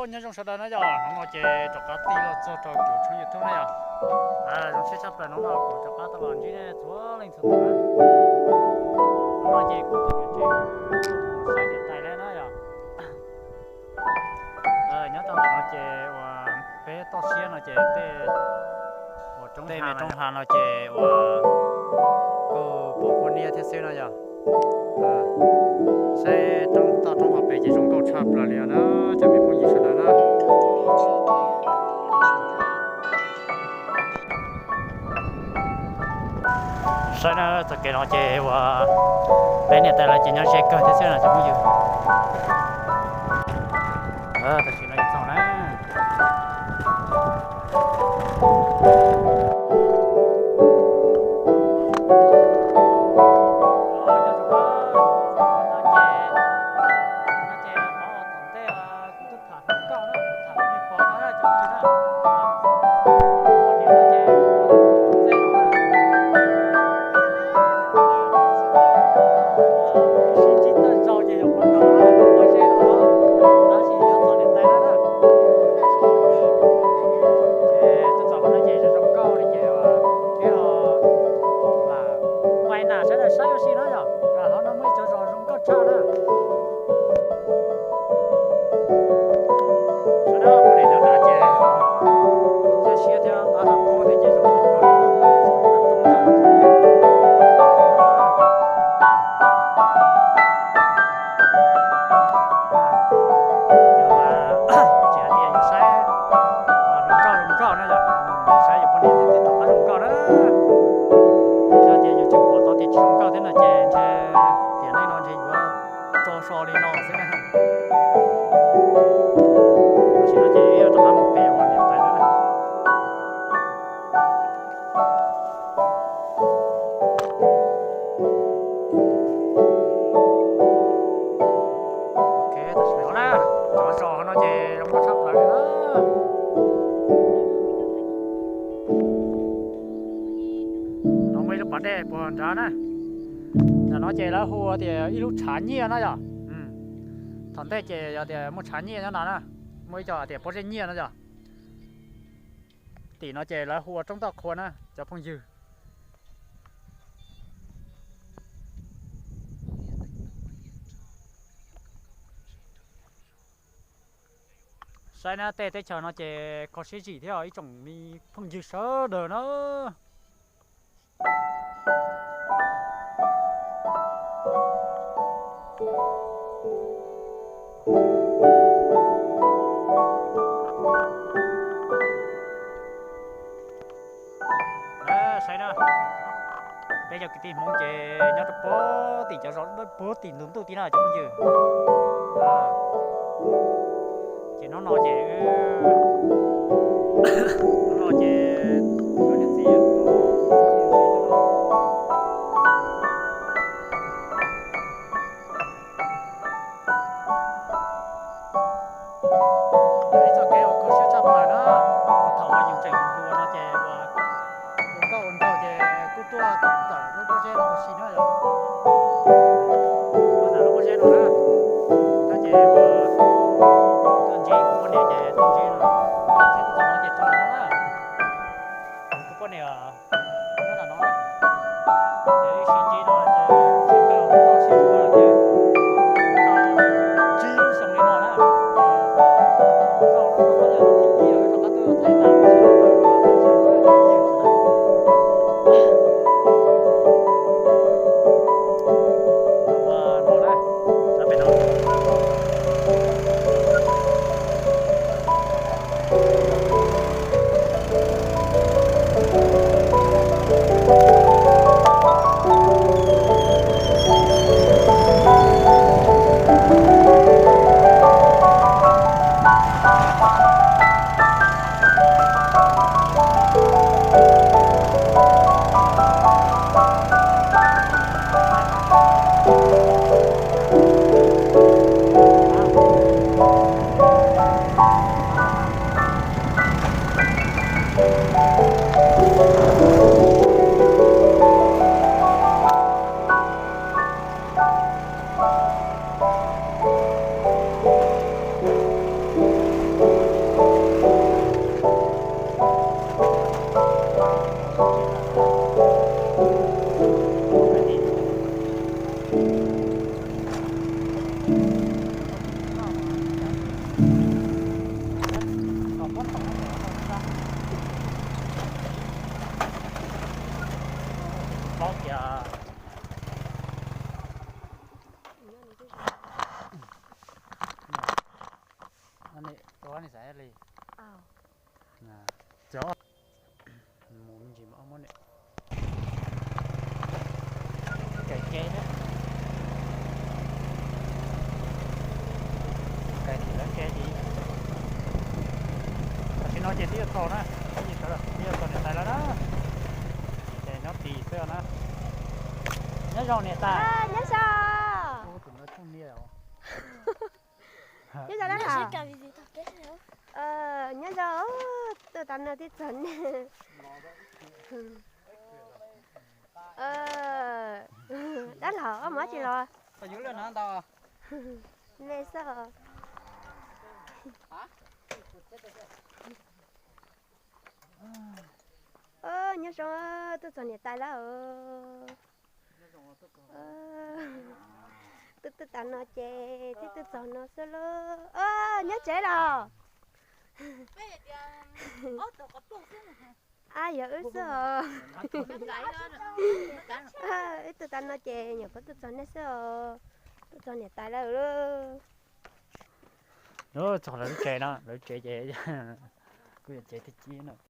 Nyob zoo sawv daws na yog, hnub no ces rov qab tig los txog rau kuv tshooj YouTube na yog. Zoo siab tshaj plaws hnub no kuv rov qab tau los ntsib nej txhua leej txhua tus na. Hnub no ces kuv tus niam tsev saib niam tais lawm na yog. Nyob rau ntawm no ces uas peb toj siab no ces tej uas roob, tej me roob hav no ces uas kuj pom poj niam thiab xwb no yog. Saib roob toj roob hauv pes ces zoo nkauj tshaj plaws li os na, cov me phooj ywg sawv daws na. Saib na, txoj kev no ces uas peb niam tais lawv ces nyob ze kawg thiab xwb na cov phooj ywg. Tam sim no txog na. Ces tuaj txog qhov no ces zoo nkauj li ces ib ho lam nqaij nas sawv daws saib ua si na yom, hauv no muaj ib cov zos zoo nkauj tshaj na. Sawv daws poj niam nyob nrad ces zoo siab thiab qab hau qub thiab ces zoo nkauj. Ces tsis hais tias yus saib zoo nkauj zoo nkauj na yom, yus saib yus poj niam thiab tib tau qab zoo nkauj na. Yog tias yus tseem pom tau tias tsis zoo nkauj thiab no ces ntshe tiam neej no ntshe yuav tso so li no xwb na. Tam sim no ces yuav rov qab mus pem uas niam tais lawv na. Ok, tam sim no na, cov zos no ces zoo nkauj tshaj plaws li na. No muaj ib lub pas dej puag nrad na. Ntawm no ces lawv hu tias ib lub tshav nyiaj na yom. Thaum ntej ces yog tias muaj tshav nyiaj nyob no na, muaj ib co hais tias pob zeb nyiaj no yom. Tim no ces lawv hu ua roob toj qhua na cov phooj ywg. Saib na, tej teb chaws no ces kho siab zim thiab ib tsoom me phooj ywg sawv daws na. Saib na, peb cov kwv tij Hmoob ces nyob rau puag tim cov zos puag tim ntug ntuj tib na cov phooj ywg. Ces hnub no ces, hnub no ces wb niam txiv Yog ib txoj kev uas kho siab tshaj plaws na, thaum uas yus tseem hluas no ces uas ua nkauj ua nraug ces kuj tuaj tawm lub pob zeb no ua si na yom. Tuaj tawm lub pob zeb no na, tab ces uas tuaj ntsib kuv poj niam ces tuaj ntsib no, thiab kuv txog no ces tso no na. Kuv poj niam nyob ntawm no, ces ib sij ntsib no ces sib kawg tau sib yuav ces tau tsib lub xyoo li no na. Ua nej xav li. Cov mus ntsis mas muab niam. Kais ke thiab. Kais tim lawv ke dim. Tam sim no ces twb yuav txog na, twb yuav txog niam tais lawv na. Ces nyob tim xwb na. Nyob zoo niam tais. Nyob zoo. Nyob zoo dab laug. Nyob zoo, tuaj tas no twb txog nej. Dab laug, muaj dab tsi los? Me xwb. Nyob zoo, tuaj txog niam tais lawm. Twb tuaj tas no ces twb tuaj txog no xwb lauj. Nyob tsev los? Ab, yog wb xwb os. Wb tuaj tas no ces nyuam qhuav tuaj txog nej xwb os. Tuaj txog niam tais lawm lauj. Txog lawv lub tsev no, lawv tsev ces kuj yog tsev tiag tiag no.